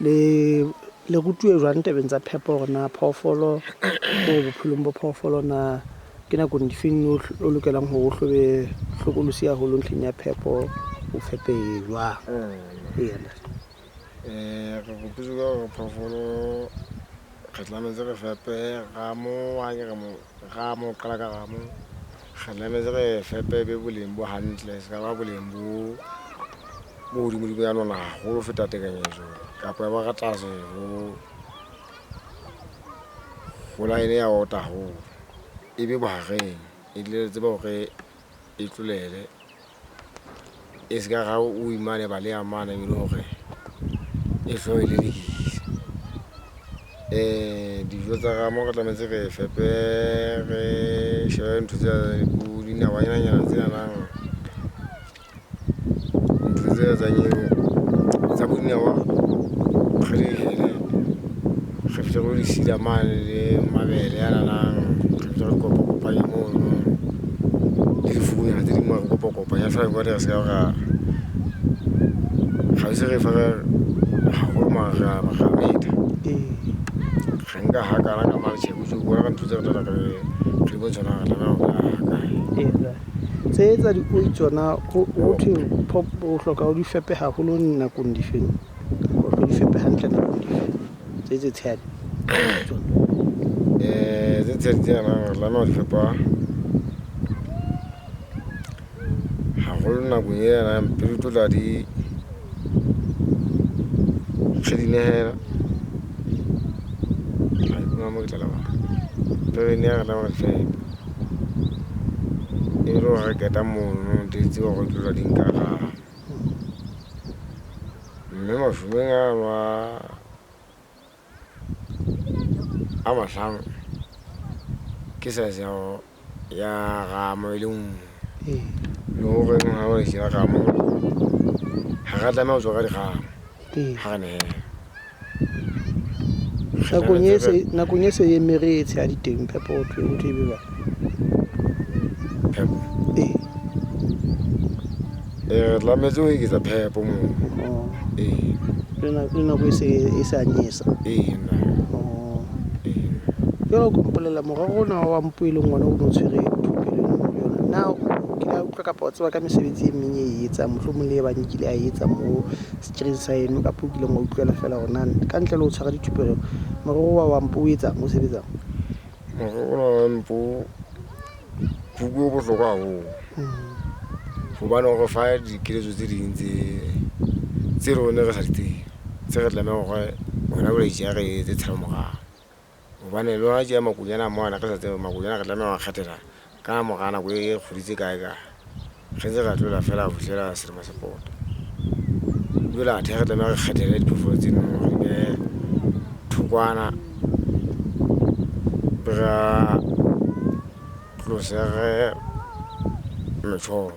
Le le rutuwe jwang tabeng tsa phepo hore na phoofolo ko bophelong bo phoofolo na ke nakong difeng o lokelang hore o hlobe hlokolosi haholo ntlheng ya phepo, o fepe jwang? Eya ntate. Re rututswe ka hore phoofolo re tlametse re fepe ramo, ha ke re ramo o qala ka ramo. Re tlametse re fepe be boleng bo hantle, se ka ba boleng bo bo hodimodimo ya nona haholo ho feta tekanyetso kapa ya ba ka tlase ho line ya ota haholo. E be bohareng, e dule re tseba hore e tlolele. E se ka ra o imane baleha mane e le hore e hloe lelekisa. Dijo tsa ramo re tlametse re fepe, re shebe ntho tse bo dinawanyana tsenanang. Ntho tse etsang eo tsa bo dinawa re di hele, re fihle re lo di sila mane le mabele ananang, re fihle re di kopakopanye mono le difukunyana tse ding re kopakopanya feela jwale re se ka ra ga ise re fe haholo mara re a metha. Re nka hakana ka mane tjhe o bona ka ntho tse re tla re di bontsha hore re tlameha ho beha hakae. Tse tsa dioi tsona ho thwe o hloka o di fepe haholo nakong difeng? O hloka di fepe hantle nakong difeng? Tse tse tshehadi tsona. Tse tshehadi tsena re tlameha ho di fepa haholo nakong ena pele di tlo tla di re di nehela. Mo ke tla lebala. Pele re di nehela re tlameha re di fepe. E le hore re qeta mono di tsebe hore di tlo tla di nka ramo. Mme mashomeng ano a mahlano ke size ya ramo e le nngwe. Le horeng ha o e ramo ha ra tlameha ho tswa ka diramo ha re nehela. Nakong e se e eme re e tshehadi teng phepo ho thwe e be jwang? Phepo? Ee. Re tlametse ho eketsa phepo moo. Ee. Le nako e se e sa nyesa? Ee nna. Ee. Jwale o ko mpolella morero ona wa mpo e leng ona o no tshwere thupelong yona. Na o kile wa utlwa kapa wa tseba ka mesebetsi e meng e etsang mohlomong le e bang e kile a etsa moo setereng sa eno kapa o kileng wa utlwela feela hore na ka ntle le ho tshwara dithupelo morero wa mpo o etsang o sebetsang? Morero ona wa mpo puo o bohlokwa haholo hobane o re fa dikeletso tse ding tse rona re sa di tsebe, tse re tlamehang hore hona jwale tje re etse tshalo morao. Hobane le hona tje makonyana mona re sa tsebe makonyana re tlameha ho a kgethela ka mora nako e kgwedi tse kae kae. Re ntse ra tlohela feela ho fihlela selemo se pota. Jwale athe re tlameha re kgethele diphoofolo tseno re di behe thokwana, be re a tlose re metjhoba.